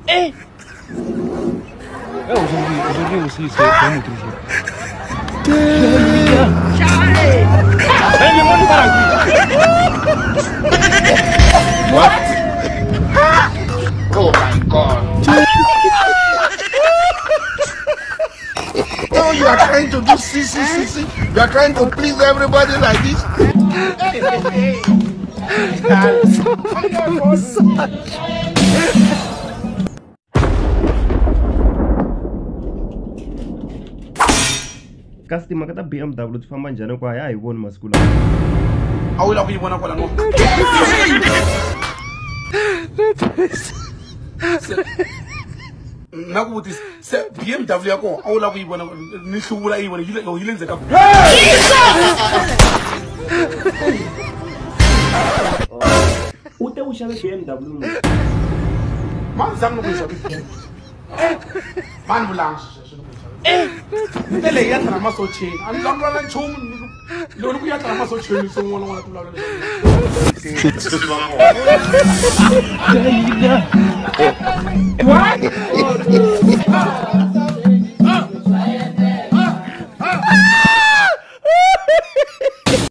Eh. Aujourd'hui aussi, c'est un autre jour. What? Oh my God. No, you are trying to do see, see, see, see. You are trying to please everybody like this. Kasi timhaka ta BMW ti famba njhani ku a ya hi voni masiku lawa? A wu lava ku yi vona kwala ngo. Na ku vutisa se BMW ya kona a wu lava ku yi vona ni hluvula yi vona yi le ndzeni ka. U te u xave BMW. Mani zangi ni ku yi xave. Mani vulanga sweswo ni ku yi xave. Ndlela leyi ya tlhela masocheni a ni vulavula nchumu loko ni ku ya tlhela masocheni se un'wana un'wana ku vulavula What?